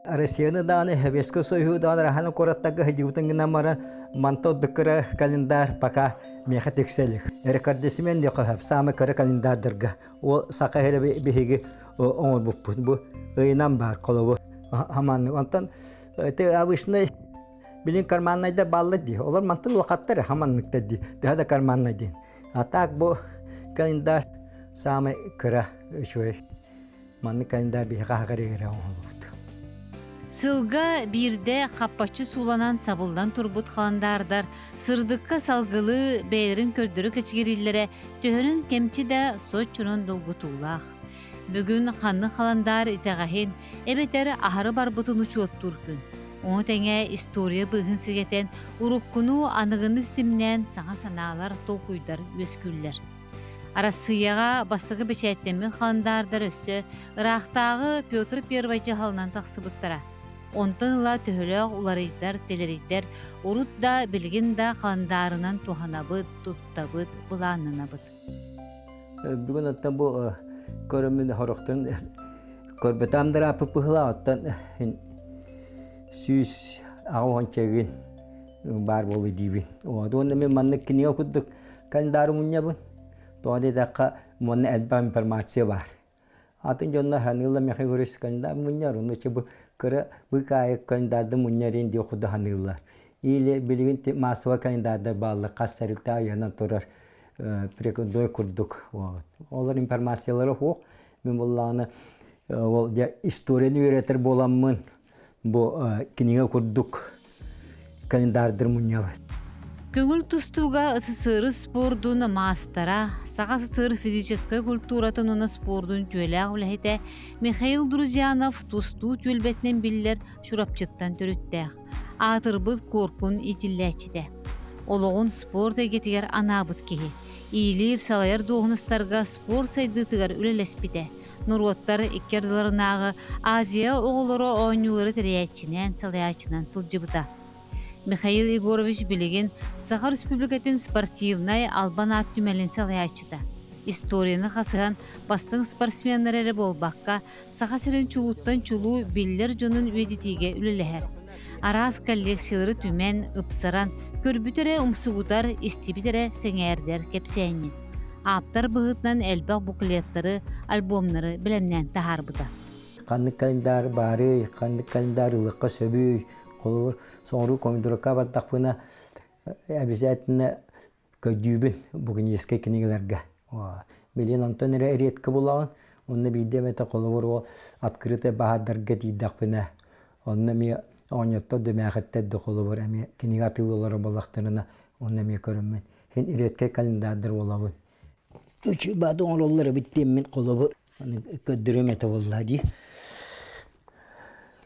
Россияны даҕаны, Советскай Союһу даҕаны раһаны куораттарга сылдьыбытын гынан баран, манта ордук кыра календарь пока миэхэ тиксэ илик. Рекордсмен диэххэ сөп, саамай кыра календардарга. Ол саха сирэ биһиги оҥорбуппут. Бу ыйынан баар холобур. Хаманнык. Онтон ити обычный билин карманнайдар бааллар дии. Олор мантан улахаттар хаманныктар дии. Төһө да карманнай диэн. А так бу календарь самый кыра үчүгэй. Маннык календарь биһиэхэ аһаҕар эрэ оҥоһуллубут. Сылга биирдэ хаппаччы сууланан сабыллан турбут халандаардар сырдыкка салгылыы бэйэлэрин көрдөрө кэчигирииллэрэ төһөнөн кэмчи да соччонон долгутуулаах. Бүгүн ханнык халандаар итэҕэһин эбэтэр аһары барбытын учуоттуур күн. Ону тэҥэ история быыһын сигэтэн уруккуну аныгыны ситимнээн саҥа санаалар, толкуйдар үөскүүллэр. Арассыыйаҕа бастакы бэчээттэммит халандаардар өссө ыраахтааҕы Петр Первай дьаһалынан тахсыбыттара. Онтон ыла төһөлөөх уларыйдар, тэлэрийдэр урут да, билигин да халандаарынан туһанабыт, туттабыт, былааннанабыт. Бүгүн оттон бу көрөммүн хорохтон көрбөтөм дырааппыт быһылаах оттон 180 чэгин баар буолуй диибин. Уонна мен маннык кинигэ курдук календарь мунньабын. Тоҕо диэтэххэ, манна элбэх информация баар. Атын дьоннор ханыылла миэхэ көрүс календарь мунньар, ону бу кыра быыкаайык календарьды мунньар диye курдук ханыыллар. Или билигин массовай календардар бааллар, хас тэрилтэ айанан турар прикладной курдук. Олор информациялара суох. Мин буоллаҕына ол дьэ историяны үөрэтэр буоламмын бу кинигэ курдук календардар мунньабыт. Көҥүл тустууга СССР спордун маастара, Саха СССР физическэй культуратын уонна спордун үтүөлээх үлэһитэ Михаил Друзьянов тустуу түөлбэтинэн биллэр Чурапчыттан төрүттээх, аатырбыт Куоркун иитиллээччитэ. Олоҕун спорт эйгэтигэр анаабыт киһи. Иилиир-салайар дуоһунастарга спорт сайдыытыгар үлэлэспитэ. Норуоттар икки ардыларынааҕы Азия оҕолоро оонньуулары тэрийээччинэн, салайааччынан сылдьыбыта. Михаил Егорович билигин Саха Республикатын спортивнай албан аат түмэлин салайааччыта. Историяны хасыһан бастыҥ спортсменнар эрэ буолбакка, Саха сирин чулууттан чулуу биллэр дьонун үйэтитиигэ үлэлэһэр. Араас коллекциялары түмэн, ыпсаран, көрбүт эрэ умсугутар, истибит эрэ сэҥээрдэр кэпсээнньит. Ааптар быһыытынан элбэх буклеттары, альбомнары бэлэмнээн таһаарбыта. Ханнык календарь баарый, ханнык календарь ылыахха сөбүй, холобур, соҕуруу комендуракка бардахпына обязательно көрдүүбүн букинистскай кинигэлэргэ. Билигин онтон эрэ редко булаҕын, онно биирдэ эмэтэ холобур ол открытый баһаардарга тиийдэхпинэ, онно эмиэ оҕонньоттор дымээхиттэр да холобур эмиэ кинигэ атыылыыллара буоллахтарына, онно эмиэ көрөммүн Һин редкэй календардар буолабын. Үчүгэй оҥороллор эбит диэммин холобур көрдөрүөм этэ буоллаа дии.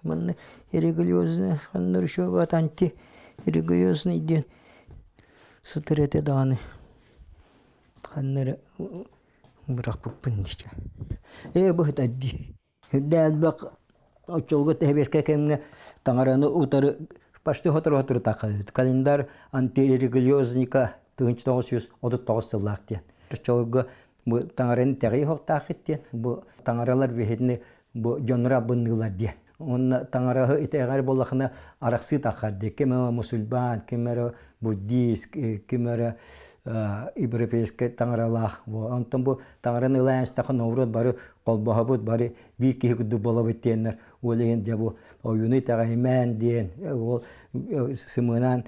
Манна религиозный ханнар еще анти религиозный диэн сытар этэ даҕаны ханна эрэ бырахпыппын дии. Ээ быһыта дии. Үрдээх элбэх оччолорго тэһэбиэскэ кэмҥэ таҥараны утары почти сотору-сотору таххалыыр. Календарь антирелигиозника 1939 сыллаах диэн. Оччолорго бу таҥараны итэҕэйи суохтааххыт диэн, бу таҥаралар биһигини бу дьоннору абынныылар диэн. Уонна таҥараһы итэҕэр буоллахына арахсыы таххар диye. Ким эрэ мусульман, ким эрэ буддист, ким эрэ европейскай таҥаралаах. Онтон бу таҥараны ылаан истэххэ норуот бары холбоһобут бары биир киһи курдук буолабыт диэннэр ол иһин дьэ бу ойууну итэҕэйимээн диэн ол сымыынан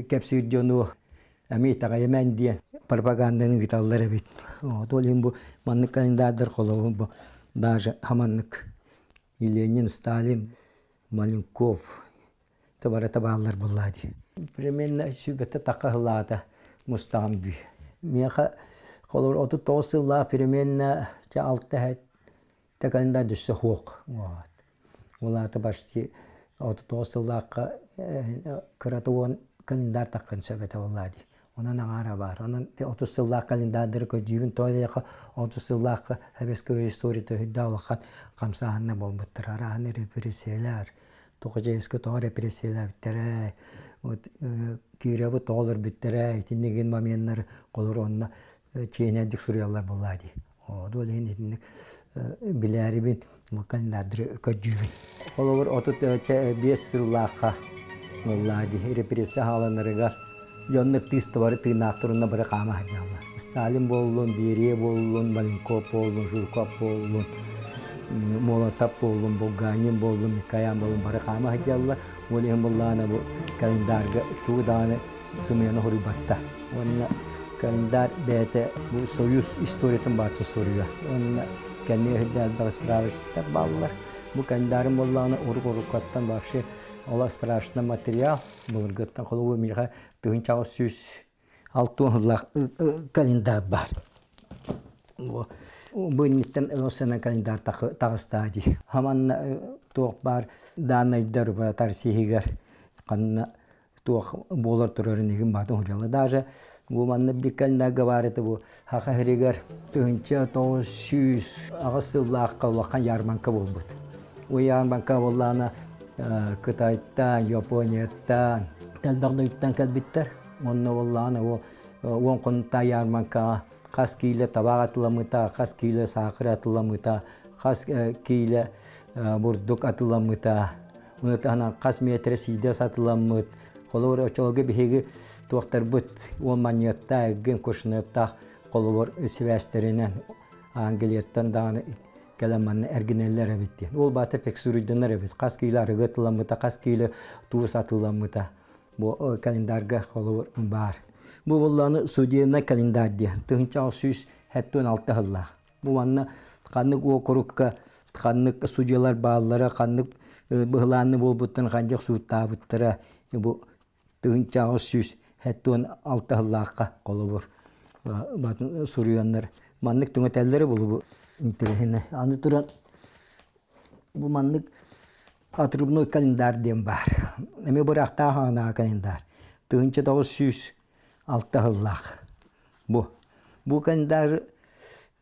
кэпсиир дьону эмиэ итэҕэйимээн диэн пропаганданы ыыталлар эбит. Ол иһин бу маннык календардар холобур бу даже хаманнык Ленин, Сталин, Маленков барыта бааллар буоллаа дии. Примерно сүүбэтэ таха сылаата мустаҕым дии. Миэхэ холобур 39 сыллаах примерно алта календарь дүссе суох. Вот. Ол аата почти 39 сыллаахха кырата уон календарь таххын сөп этэ буоллаа дии. Онон аҥаара баар. Онон 30 сыллаах календардары көрдүүбүн тоҕо диэххэ 30 сыллаахха Советская историята үрдээх улахан хамсааһынна буолбуттар. Арааһын репрессиялар, Тоҕо тоҕо репрессиялээбиттэрэ, вот Кирэбы тоҕо өлөрбүттэрэ, итинник моменнар холор онно чиэнэдик суруйаллар буоллаа дии. Ол иһин итинник билээрибин. Бу календарьдары көрдүүбүн. Холобур, 35 сыллаахха буоллаа дии, репрессия хааланарыгар дьоннор тыыстабары тыыннаах турунна бары хаама сылдьаллар. Сталин буоллун, Берия буоллун, Маленков буоллун, Жуков буоллун, Молотов буоллун, Булганин буоллун, Микоян буоллун бары хаама сылдьаллар. Ол иһин буллаҕына бу календарга тугу даҕаны сымыйаны хоруйбатта. Уонна календарь бэйэтэ бу союз историятын бааччы суруйар. Уонна кэннигэр үрдэ элбэх справочниктар бааллар. Бу календарым буоллаҕына урук-уруккаттан вообще ол справочный материал былыргыттан холобур миэхэ 1860 сыллаах календарь баар. Бу инниттэн сына календарь таҕыстаа дии. Хаманна туох баар дааннайдар тарсиһигэр ханна туох буолар турарын игин баатын хурьяла. Даже бу манна бир календарга баар этэ бу Хаха сиригэр 1908 сыллаахха улахан ярмарка буолбут. Бу ярмарка буоллаҕына Кытайтан, Японияттан, элбэх дойдуттан кэлбиттэр. Онно буоллаҕына ол уон хонуктаах ярмаркаҕа хас киилэ табаах атыламмыта, хас киилэ саахар атыламмыта, хас киилэ бурдук атыламмыта, ону таһынан хас миэтэрэ сиидэ сатыламмыт. Холобур, оччолорго биһиги туохтарбыт уон манньыаттаах, эргин кушнеттаах холобур сибээстэринэн Англияттан даҕаны кэлэн манна эргинэллэр эбит диэн. Ол баата фиксируйданар эбит. Хас киилэ арыгы атыламмыта, хас киилэ туус атыламмыта. Бу календарга холобур баар. Бу буоллааны судебный календарь диэн. 1676 сыллаах. Бу манна ханнык уокурукка ханнык судьялар бааллара, ханнык быһылаанны буолбуттарын ханнык сууттаабыттара бу 1876 сыллаахха холобур суруйаннар маннык түҥэтэллэрэ булу интэриэһинэй. Аны туран бу маннык отрывной календарь диэн баар. Эмиэ быраахтаах анаҕа календарь. 1906 сыллаах. Бу. Бу календарь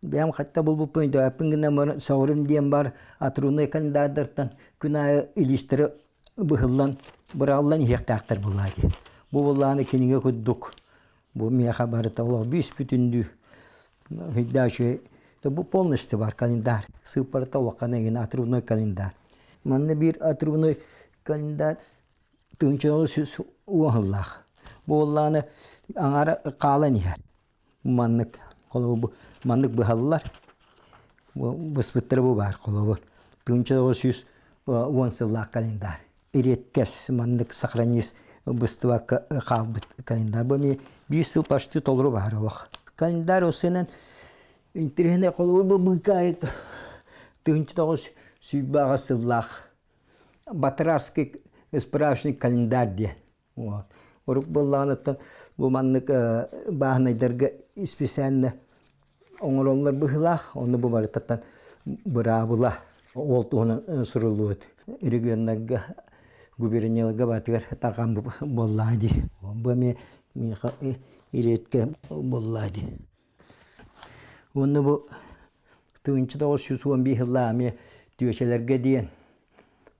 бэйэм хатта булбуппун өйдөөппүн гынан баран сөҕөрүм диэн бар отрывной календарьдартан күн аайы илиистэри быһыллан быраҕыллан иһиэхтээхтэр буоллаа дии. Бу буоллаҕына кинигэ курдук бу миэхэ барыта олох бүүс бүтүннүү Үйдээ үчүгэй бу полностью бар календарь. Сыыппарата улахан эҥин отрывной календарь. Манна биир отрывной календарь 1910 сыллаах. Бу буоллаҕына аҥаара хаалан иһэр. Маннык холобур маннык быһаллар. Быспыттара бу баар холобур. 1910 сыллаах календарь. Редкэс маннык сохранись быстыбакка хаалбыт календарь. Бу эмиэ биир сыл почти толору баар олох. Календарь осынан интэриэһинэй холобур бу быыкаайык 1928 сыллаах Батырааский справочник календарь диэн. Вот. Урук буоллаҕына бу маннык бааһынайдарга исписээннэ оҥороллор быһыылаах, онно бу барытыттан быраабыла ол туһунан суруллубут. Регионнарга, губернияларга баатыгар тарҕан буоллаа дии. Бу эмиэ миэхэ ириэткэ буоллаа дии. Уонна бу 1915 сыллаах эмиэ түөчэлэргэ диэн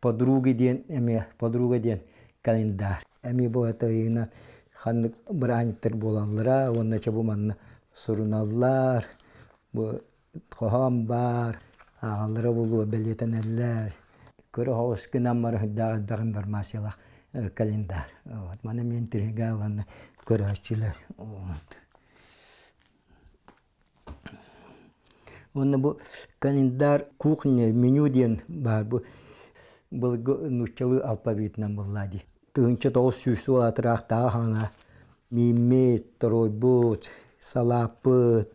подруги диэн эмиэ подруга диэн календарь. Эмиэ бу ыйынан ханнык бырааһынньыктар буолаллара уонна чэ бу манна суруналлар, бу хоһоон баар, ааҕаллара буолуо бэлиэтэнэллэр. Көрө оҕус гынан баран сүрдээх элбэх информациялаах календарь. Вот маны эмиэ интрига ылан көрөөччүлэр. Вот. Уонна бу календарь кухня меню диэн баар бу былыргы нууччалыы алфавитынан буоллаа дии. 1900 уол атыраахтааҕы хаана мииммит, торуойбут, салааппыт,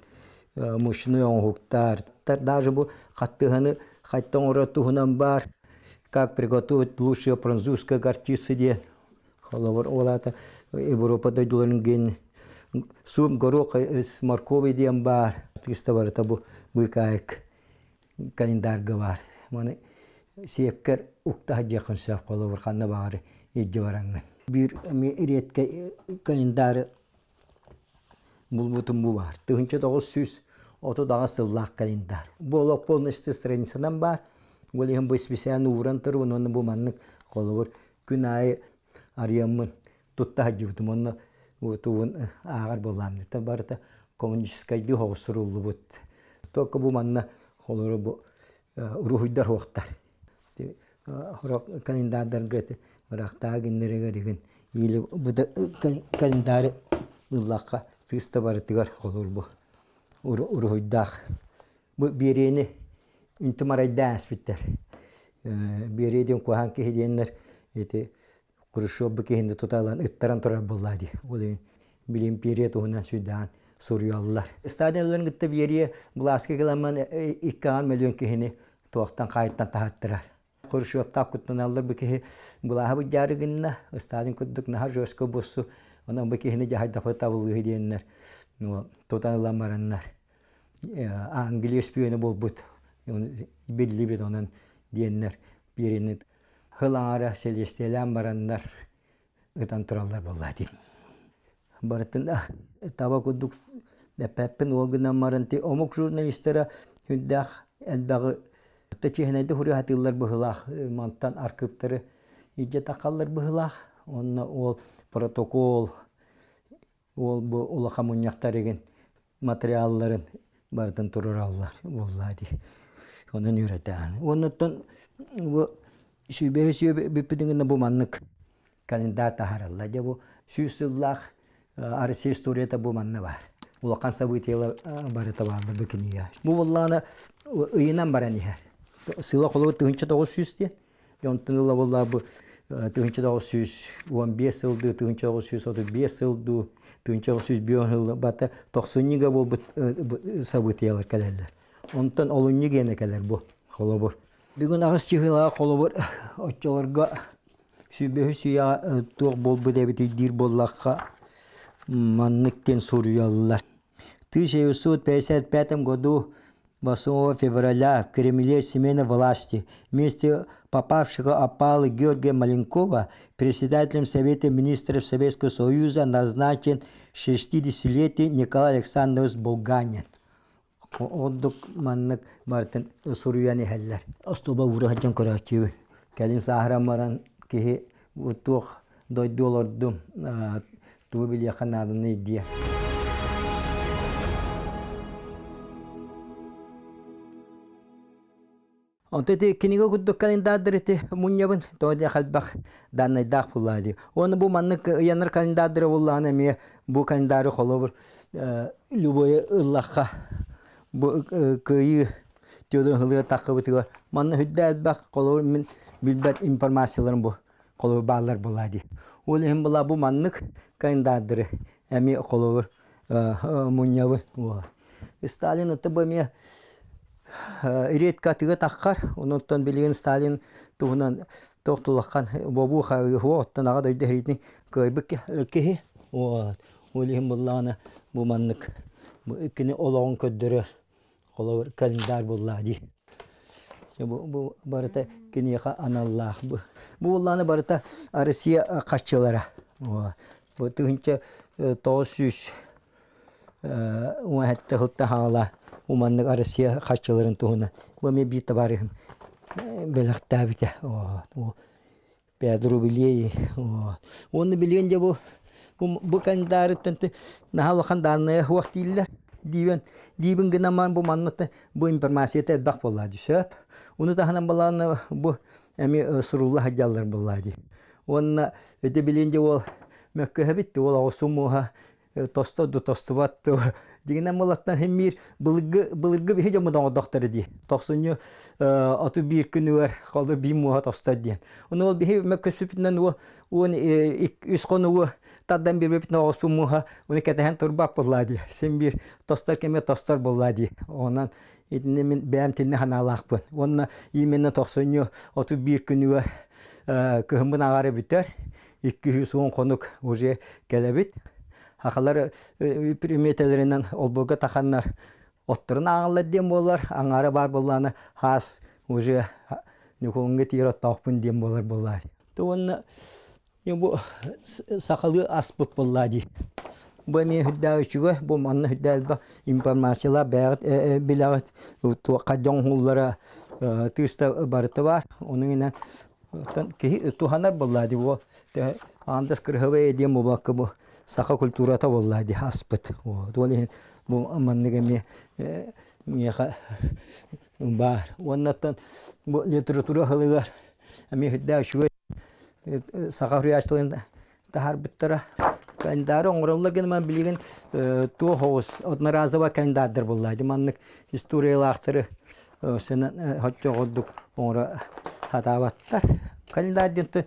мучной оҥоһуктар. Даже бу хаттыһаны хайта оҥорор туһунан баар как приготовить лучшие французские горчицы диэн Холобур, ол аата Европа дойдуларын гин суп горох с моркови диэн баар. Тыыста барыта бу быыкаайык календарга баар. Маны сиэпкэр укта сылдьыаххын сөп холобур ханна баҕар илдьэ бараҥҥын. Биир эмиэ редкэй календары булбутум бу баар. 1938 сыллаах календарь. Бу олох полностью страницанан баар. Ол иһин бу исписээн ууран турбун уонна бу маннык холобур күн аайы арыйаммын тутта сылдьыбытым уонна тугун ааҕар буоллаам. Барыта коммунистическайдыы соҕус суруллубут. Только бу манна холобура бу уруһуйдар суохтар. Сорох календардарга ыраахтааҕы гиннэригэр игин или бу да календарь ыллахха сыыста барытыгар холуур бу уруһуйдаах. Бу биэриэни үнтү марайдаан эспиттэр. Биэриэ диэн куһаҕан киһи диэннэр ити Хрущев бу киһини тута ылан ыттаран турар буоллаа дии. Ол иһин били империя туһунан сүрдээн суруйаллар. Стадионларын кытта биэриэ былааска кыламман 2 миллион киһини туохтан хаайыттан таһаттарар. Хрущевтаах куттаналлар бу киһи былааһы быдьаары гынна, Сталин курдук наһаа жестко буссу, онон бу киһини дьаһайдахпыт табыллыыһы диэннэр тутан ылан бараннар. Англия шпиона буолбут биллибит онон диэннэр биэрини Сыл аҥара сэлиэстийэлээн бараннар ытан тураллар буолла дии. Барытын таба курдук эппэппин ол гынан баран ти омук журналистара сүрдээх элбэҕи чиэһинэйдик суруйа быһыылаах мантан архыыптары илдьэ таххаллар быһыылаах. Онно ол протокол ол бу улахан мунньахтар игин материалларын барытын туруораллар буоллаа дии. Онон үөрэтээн. Оннуттан бу сүүбэһи сүүбэ бүппүтүн гына бу маннык календарь таһаараллар. Дьэ бу 100 сыллаах Россия историята бу манна баар. Улахан событиелар барыта бааллар бу кинигэ. Бу буоллаҕына ыйынан баран иһэр. Сыла холобур 1900 диэн. Онтон ыла буолла бу 1915 сылдыы, 1935 сылдуу, 1905 сыл бата тохсунньуга буолбут событиелар кэлэллэр. Онтон олунньу гиэнэ кэлэр бу холобур. Бүгүн аҕыс чыһыылаах холобур оччолорго сүүбэһүс үйэҕэ туох буолбут эбитий диир буоллахха маннык диэн суруйаллар. 1955 году 8 февраля в Кремле смена власти. Вместе попавшего опалы Георгия Маленкова председателем Совета министров Советского Союза назначен 60-летний Николай Александрович Булганин. Ордук маннык барытын суруйан иһэллэр. Остуоба уура сылдьан көрөөччүбүн. Кэлин сааһыран баран киһи туох дойду олордум, тугу билиэххэ нааданый диye. Онто ити кинигэ курдук календардар ити мунньабын тоҕо диэх элбэх даннайдаах буллаа дии. Уонна бу маннык ыйанар календардары буллаҕына эмиэ бу календары холобур любой ыллахха бу кыайыы Теодор Хылыгар таххыбытыгар манна үрдэ элбэх холобур мин билбэт информацияларым бу холобур бааллар буолаа дии. Ол иһин была бу маннык календардары эмиэ холобур мунньабын. Сталин это бу эмиэ редко атыга таххар, онон билигин Сталин туһунан туох тулаххан бобуу оттон аҕа дойду сэриитин кыайбыт киһи. Ол иһин буллаҕына бу маннык кини олоҕун көрдөрөр холобур календарь буоллаа дии. Бу, бу барыта киниэхэ аналлаах. Бу, бу буоллаҕына барыта Россия хаччылара. Бу 1917 сылта хаала уманнык Россия хаччыларын туһунан. Бу эмиэ биир табаарыһым бэлэхтээбитэ. 5 рублей. Уонна билигин дьэ бу бу календарыттан наһаа улахан дааннайа суох дииллэр. Диибин диибин гынан бу манна бу информацията элбэх буолла дии сөп. Уну таһынан балааны бу эми сурулла сылдьаллар буолла дии. Уонна ити билигин дьэ уол мөккөһөбүт уол оҕус муоһа тосто да тостубат дигинэн булаттан химмиир былыргы былыргы биһи дьоммут оҥордохторо дии тохсунньу 31 күнүгэр холу биир муоһа тостор диэн ону ол биһи мөккөспүтүнэн уон үс хонугу тардан биэрбиппитин оҕуспут муоһа уну кэтэһэн турбат буоллаа дии син биир тостор кэмэ тостор буоллаа дии онон итини мин бэйэм тинни санаалаахпын уонна именно тохсунньу 31 күнүгэр кыһыммын аҕара бүтэр 210 хонук уже кэлэбит. Хахалар приметэлэринэн олбуорга таханнар отторун ааҕаллар диэн буолар, аҥаара баар буоллаҕына хаас уже Ньукулуҥҥа тиийэр оттоохпун диэн буолар буоллаа. Уонна бу сахалыы аспыт буоллаа дии. Бу эмиэ үрдээх үчүгэй, бу манна үрдээх элбэх информациялаах бэйэҕит билэҕит, туохха дьоҥ тыыста барыта баар. Ону гынан Оттон киһи туһанар буоллаа дии бу аандас кырыһабай диэн буолбакка бу саха культурата буоллаа дии аспыт. Ол иһин бу маннык эмиэ миэхэ Баар. Уоннаттан бу литература сылыгар эмиэ үрдээх үчүгэй саха суруйааччыларын таһаарбыттара. Календаары оҥороллор гынан билигин туох оҕус одноразовый календардар буолла. Ити маннык историялаахтары сэнэн оччо курдук оҥоро сатаабаттар. Календарь диэн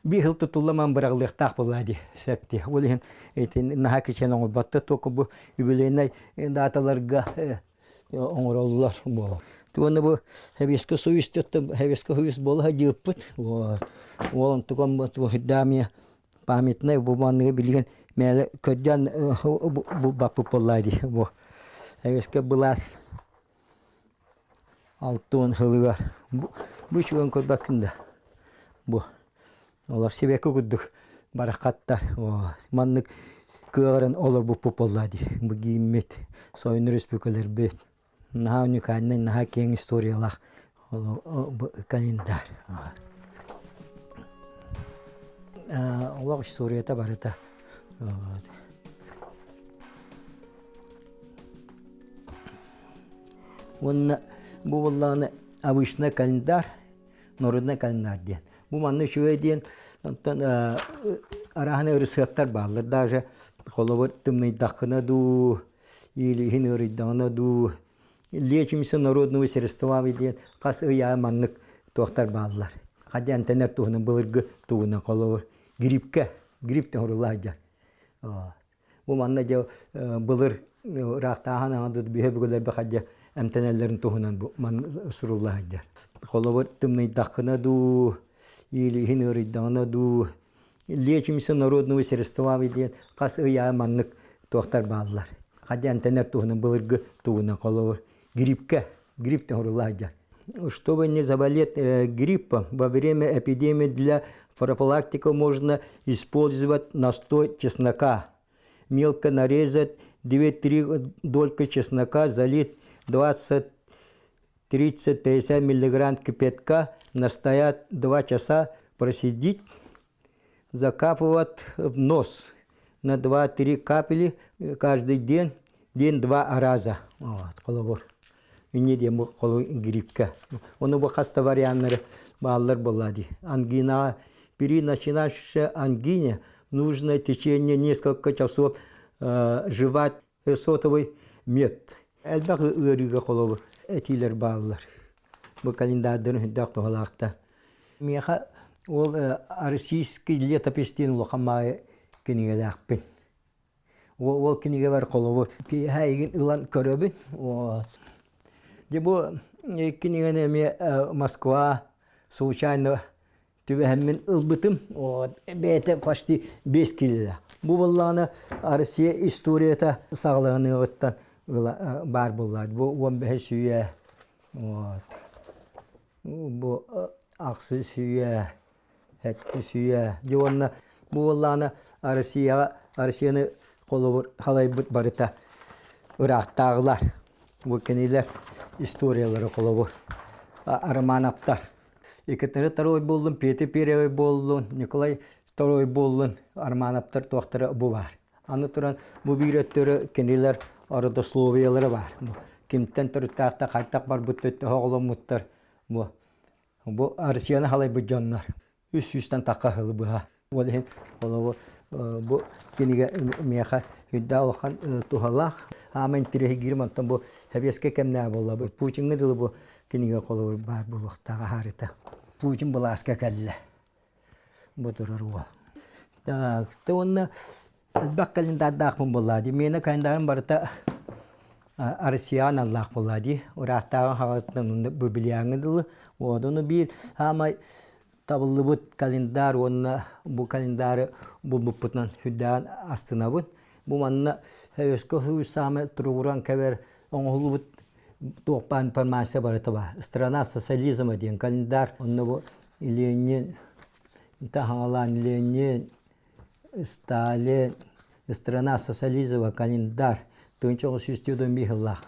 биир сыл тутулламан быраҕыллыахтаах буолла дии сөп дии. Ол иһин ити наһаа кичээн оҥорботтор. Только бу юбилейнай даталарга оҥороллор буолар. Уонна бу Сэбиэскэй Союз Сэбиэскэй Союз буола сылдьыбыппыт. Ол онтукам дамия памятнай бу манныгы билигин мээлэ көрдөөн баппыт буоллаа дии. Бу Сэбиэскэй былаас 60 сылыгар бу үчүгэн көрбөккүн да бу Олор сибэкки курдук бараххаттар. Маннык кыаҕыран олорбуппут буолла дии. Бу гииммит, Союн республикаларбыт. Наһаа уникальнай, наһаа киэҥ историялаах календарь. Олох историята барыта. Уонна бу буоллаҕына обычный календарь народнай календарь диэн. Бу манна үчүгэй диэн онтон арааһынай ырысыаптар бааллар. Даже холобур тымныйдаххына дуу, иилиһин ыарыйдаҕына дуу, лечимся народными средствами диэн хас ый аайы маннык туохтар бааллар. Хадьа эмтэнэр туһунан былыргы тугунан холобур гриппкэ, грипп тоһорулла сылдьар. Бу манна дьэ былыр ыраахтааһын аҥа бүһэ бүгүлэрбэ хадьа эмтэнэллэрин туһунан бу манна сурулла сылдьар. Холобур тымныйдаххына дуу, иилиһин ыарыйдаҕына дуу, лечимся народными средствами диэн хас ый аайы маннык туохтар бааллар. Хадьа эмтэнэр туһунан былыргы тугунан холобур гриппкэ, грипп тоһорулла сылдьар. Чтобы не заболеть гриппом, во время эпидемии для профилактики можно использовать настой чеснока. Мелко нарезать 2-3 дольки чеснока, залить 20 30-50 миллиграмм кипятка, настоять 2 часа, просидеть, закапывать в нос на 2-3 капли каждый день, день-два раза. Вот, холобур. Инне диэн бу холу гриппка. Ону бу хаста варианнары бааллар буолла дии. Ангина, при начинающейся ангине нужно в течение несколько часов жевать сотовый мед. Элбэх ыарыыга холобур этиилэр бааллар. Бу календарьдарын үрдээх туһалаахта. Миэхэ ол российский летопись диэн улахан маайы кинигэлээхпин. Ол кинигэбэр холобур киэһэ игин ылан көрөбүн. Дьэ бу кинигэни эмиэ Москва случайно түбэһэммин ылбытым. Бэйэтэ почти 5 килилээх. Бу буоллаҕына Россия историята саҕаланыаҕыттан баар буоллаҕа. Бу 15 үйэ вот. Бу ахсыс үйэ, сэттис үйэ. Дьэ уонна бу буоллаҕына Россияҕа Россияны холобур халайбыт барыта ыраахтааҕылар. Бу кинилэр историялары холобур Романовтар. Екатерина Второй буоллун, Петр Первый буоллун, Николай Второй буоллун, Романовтар туохтара бу баар. Аны туран бу биир өттөрө кинилэр родословиялара баар. Бу кимтэн төрүттээхтэр, хайдах барбыт оҕоломмуттар бу бу Россияны халайбыт дьоннор. Үс сүүстэн тахха сылы быһа. Ол иһин холобур бу кинигэ миэхэ үрдээх улахан туһалаах. Аама интириэһиргиирим онтон бу сэбиэскэй кэмнээх буолла. Путиҥҥа дылы бу кинигэ холобур баар буолуохтаах аһаарыта. Путин былааска кэллэ. Бу турар уол. Так, уонна элбэх календардаахпын буоллаа дии. Миэнэ календарым барыта Россияҕа аналлаах буоллаа дии. Ыраахтааҕы хаҕыттан бу билиаҥҥа дылы. Вот, ону биир саамай табыллыбыт календарь уонна бу календары булбуппутунан сүрдээҕин астынабын. Бу манна Советскай Союз саамай туругуран кэбэр оҥоһуллубут туох баар информация барыта баар. Страна социализма диэн календарь. Онно бу Ленин, Таһаҕалаан Ленин, Сталин, Страна социализма календарь 1945 сыллаах.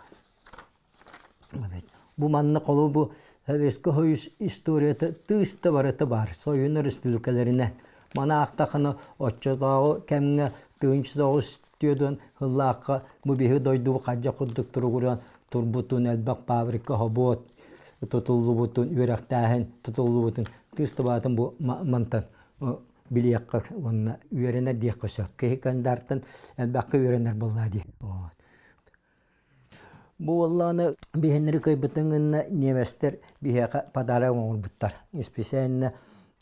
Бу манна холобур бу Советскай Союз историята тыыс да барыта баар Союз республикаларынан. Маны аахтахына оччотооҕу кэмҥэ 1994 сыллаахха бу биһи дойдубут хадьа курдук туругуран турбутун, элбэх фабрика, хобуот тутуллубутун, үөрэхтээһин тутуллубутун тыыс табаатын бу мантан билиэххэ уонна үөрэнэр диэххэ сөп. Киһи кандартан элбэххэ үөрэнэр буоллаа дии. Бу буоллаҕына биһиннэри кыайбытын гынна немецтэр биһиэхэ подарок оҥорбуттар. Исписээннэ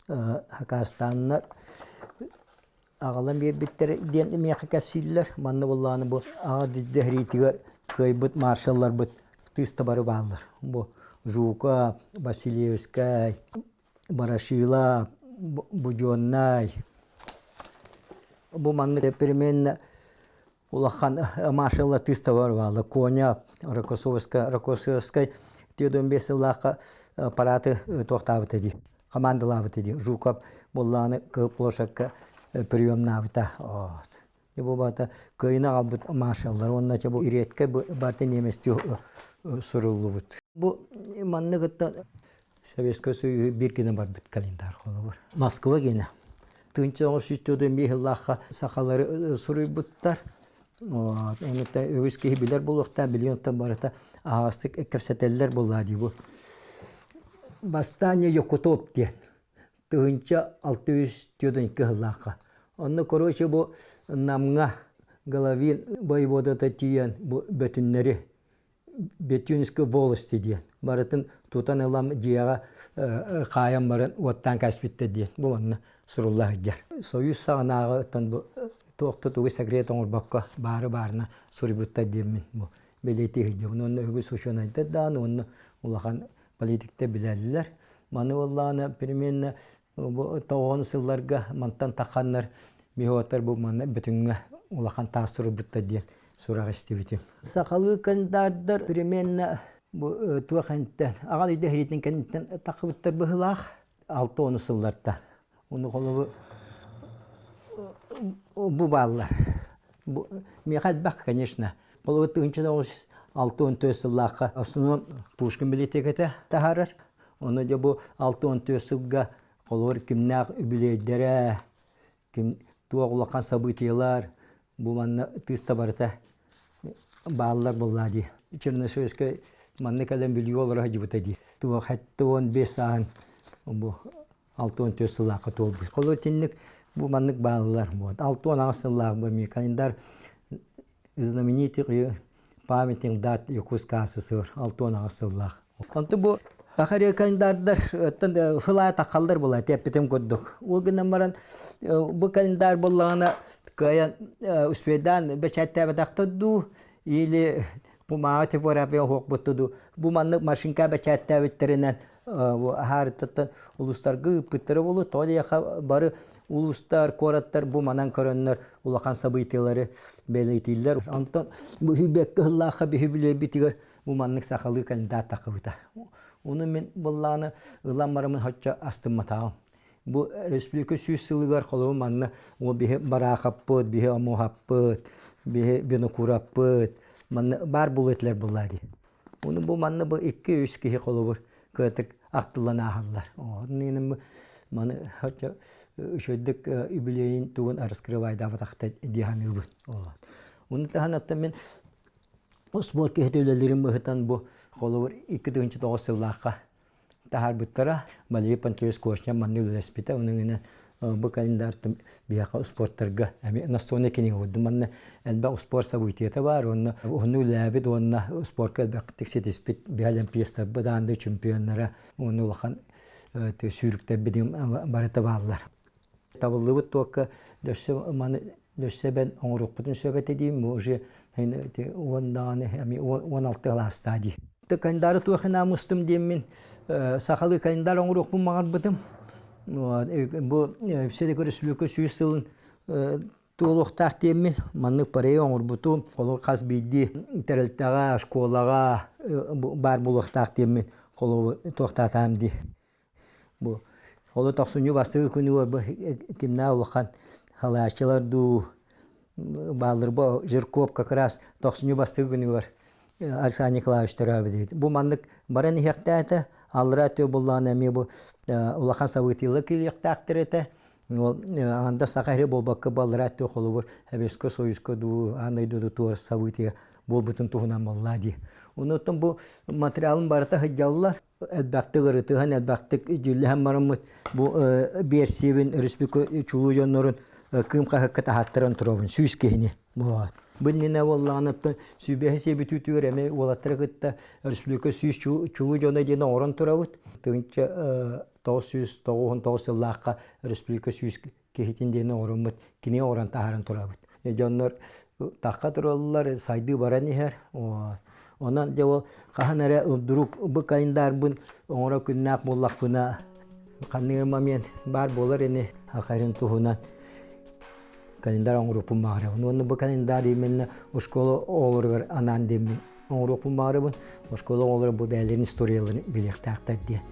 Хакастааннар аҕалан биэрбиттэр диэн миэхэ кэпсииллэр. Манна буоллаҕына бу аҕа дэһэриитигэр кыайбыт маршалларбыт тыыс табары бааллар. Бу Жуков, Василевскай, Ворошилов, Буденнай. Бу маннык примерно улахан маршалла тыыс табар бааллар. Коня, Рокоссовскай, Рокоссовскай 45 сыллаахха парааты туохтаабыта дии, командалаабыта дии. Жуков буоллаҕына кыһыл площадка приемнаабыта. Вот. Бу баата кыайыны аҕалбыт маршаллар уонна бу редко барыта немецтии суруллубут. Бу манна кытта Советскай Союз биир гына барбыт календарь холобур. Москва гена. 1945 сыллаахха сахалары суруйбуттар. Онута үгүс киһи билэр буолуохтаах, билигин оттон барыта аһаҕастык кэпсэтэллэр буоллаа дии бу. Бастаанньа Якутоп диэн 1642 сыллаахха. Онно короче бу Намҥа Головин воеводата тиийэн бу бөтүннэри Бетюнскай волости диэн барытын тутан ылан дьиэҕэ хаайан баран уоттаан кээспиттэр диэн бу манна сурулла сылдьар. Союз саҕанааҕыттан бу туох да тугу секрет оҥорбокко баары баарына суруйбуттар диэммин бу бэлиэтии сылдьабын. Уонна үгүс учуонайдар даҕаны уонна улахан политиктар билэллэр. Маны буоллаҕына примерно бу тоҕуон сылларга мантан тахханнар миһуоттар бу манна бүтүҥҥэ улахан таас турбуттар диэн сурах истибитим. Сахалыы кандаардар примерно бу туох энтэн аҕал үйдэ иһириитин кэнниттэн таххыбыттар быһылаах 6-10 сылларта. Уну холобу бу бааллар. Бу миэхэ элбэх, конечно. Холобу 1964 сыллаахха основном Пушкин библиотеката таһаарар. Ону дьэ бу 64 сылга холобур кимнээх үбүлүөйдэрэ, ким туох улахан событиелар бу манна тыыста барыта бааллар буоллаа дии. Чернышевскай манна кэлэн бүлүү олоро сылдьыбыта дии. Туох 75 сааһын бу 64 сыллаахха туолбут. Холобур итинник бу маннык бааллар. Вот 68 сыллаах бу эмиэ календарь знаменитых и памятных дат Якутска СССР 68 сыллаах. Онто бу Саха календардар оттон сыл таххаллар була тиэппитим курдук. Ол гынан баран бу календарь буоллаҕына кыайан успейдаан бэчээттээбэтэхтэр дуу или кумааҕы типография оһуохпут дуу бу маннык машинка бэчээттээбиттэринэн аһаарыттан улуустарга ыыппыттара буолуо. Тоҕо диэхэ бары улуустар, куораттар бу манан көрөннөр улахан событиелары бэлиэтииллэр. Онтон бу Хүбэккэ сыллаахха биһи билэрбитигэр бу маннык сахалыы кандидат таххыбыта. Ону мин буоллаҕына ылан бараммын соччо астымматаҕым. Бу республика 100 сылыгар холобур манна биһи Бараахаппыт, биһи Омуһаппыт, биһи Винокураппыт манна баар буолуо этилэр буоллаа дии. Ону бу манна бу 2-3 киһи холобур кыратык ахтыллан ааһаллар. Онон маны хотя үчүгэйдик юбилейин тугун раскрывайдаабатахта дии саныыбын. Ону таһынан мин спорт киһитэ үлэлиирин быһытан бу холобур 2009 сыллаахха таһаарбыттара. Валерий Пантелеевич Кошня манна үлэлэспитэ. Онон гына бу календарь биһиэхэ спорттарга эмиэ настольный кинигэ курдук манна элбэх спорт событиета баар уонна уһуннук үлэлээбит уонна спортка элбэхтик ситиспит биһи олимпиецтарбыт аан чемпионнара уонна улахан сүүрүктэрбит барыта бааллар. Табыллыбыт туокка өссө маны өссө бэн оҥоруохпутун сөп этэ диим уже уон даҕаны эми 16 кылаастаа дии. Календары туох мустум диэммин сахалыы календарь оҥоруохпун баҕарбытым. Бу Сэрик Республика 100 сылын туолуохтаах диэммин маннык парей оҥорбутум. Холобур хас биирдии тэрилтэҕэ, школаҕа баар буолуохтаах диэммин холобур туохтаатаам дии. Бу ол тохсунньу бастакы күнүгэр бу кимнээх улахан халааччылар дуу бааллар бу Жирков как раз тохсунньу бастакы күнүгэр Александр Николаевич төрөөбүт. Бу маннык баран иһиэхтээтэ, аллараа тыа буллаҕына эмиэ бу улахан событиелар киириэхтээхтэр этэ. Ол анда саха эрэ буолбакка баллара өттө холобур Советскай Союзка дуу, аан дойду туор событие буолбутун туһунан буолла дии. Онуттан бу материалын барыта сылдьаллар. Элбэхтик ырытыһан, элбэхтик дьүүллэһэн бараммыт бу биэрсиэбин республика чулуу дьоннорун кыым хаһыкка таһааттаран туробун 100 киһини. Вот. Бу иннинэ буоллаҕына сүбэһи сиэбитүүтүгэр эмиэ уолаттары кытта республика 100 чулуу дьоно диэн оҥорон турабыт. 1999 сыллаахха республика 100 киһитин диэн оҥороммут кини оҥорон таһааран турабыт. Дьоннор тахха тураллар, сайдыы баран иһэр. Онон дьэ ол хаһан эрэ вдруг бу календарбын оҥоро күннээх буоллахпына ханнык момент баар буолар ини хахайын туһунан календарь оҥоруохпун баҕарабын. Уонна бу календарь именно школа оҕолоругар анаан диэммин оҥоруохпун баҕарабын. Школа оҕолоро бу бэйэлэрин историяларын билиэхтээхтэр диэн.